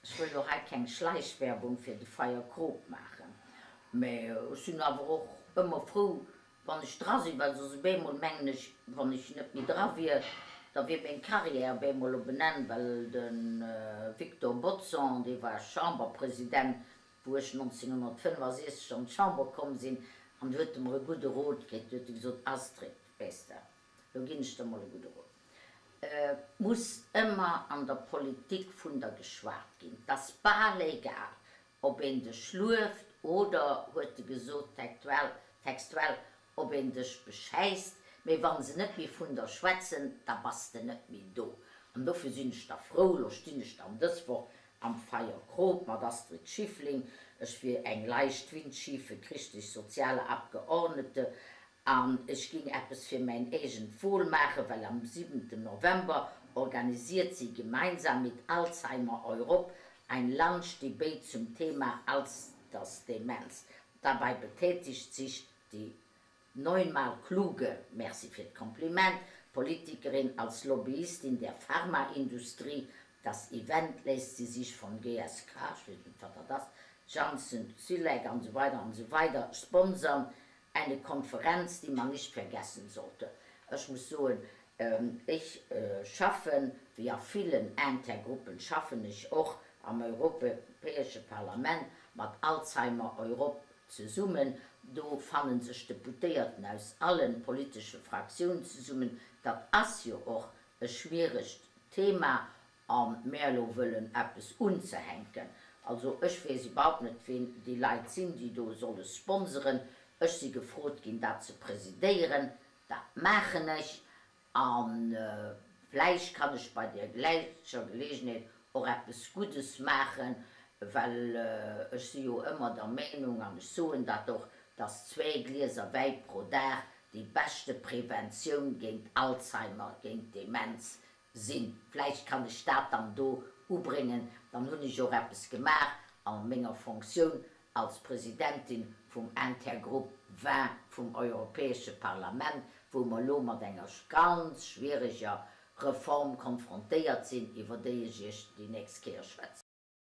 Ech wëll lo hei keng Schleichwerbung fir de Feierkrop maachen, mä ech sinn awer och ëmmer frou, wann ech dra sinn, well soss op eemol mengen ech, wann ech net méi dra wier, da wier meng Carrière op eemol op en Enn, well de Victor Bodson, dee war Chamberpresident, wou ech 1965 an d'Chamber komm sinn, an du huet e mer e gudde Rot kritt, du huet e gesot, Astrid, weess de, lo ginn ech der mol e gudde Rot. Et muss ëmmer an der Politik vun der geschwat ginn. 't ass bal egal, ob een dech lueft oder, huet e gesot, textuell, ob een dech beschäisst, mee wa se net méi vun der schwätzen, da bass de net méi do. An dofir sinn ech da frou, lo stinn ech dann dës Woch am Feierkrop mat Astrid Schiffling, ech wier eng leicht windschiefe christlich-soziale Abgeordnete, An ech ging eppes fir mäin eegent Wohl maachen, well am siwenten November organisiert si gemeinsam mit Alzheimer Europe ein Lunch Debate zum Thema Altersdemenz. Dabei betätigt sich die neunmal kluge, merci fir d'Kompliment, Politikerin als Lobbyistin der Pharmaindustrie. Das Event lässt sie sich von GSK, ech weess net wat dat ass, Janssen, Cilag an esou weider an esou weider sponsern. Eine Konferenz, die man nicht vergessen sollte. Ech muss soen, ech schaffen, wéi a villen Intergruppen schaffen ech och am Europäesche Parlament mat Alzheimer Europe zesummen. Do fanne sech Deputéierten aus allen politesche Fraktiounen zesummen. Dat ass jo och e schwieregt Thema A mär elo wëllen eppes unzehänken. Also ech weess iwwerhaupt net, ween déi Leit sinn, déi do solle sponseren. Ech si gefrot ginn, dat ze presidéieren. Dat maachen ech. A vläicht kann ech bei där gläicher Geleegenheet och eppes Guddes maachen, well ech si jo ëmmer der Meenung, an ech soen dat och, dass zwee Glieser Wäi pro Dag déi beschte Preventioun géint Alzheimer, géint Demenz Sinn. Vläicht kann ech dat dann do ubréngen, dann hunn ech och eppes gemaach a menger Fonctioun als Presidentin vum Intergroupe Vin vum Europäesche Parlament, wou mer elo mat enger ganz schwiereger Reform konfrontéiert sinn, iwwer déi ech Iech déi nächst Kéier schwätzen.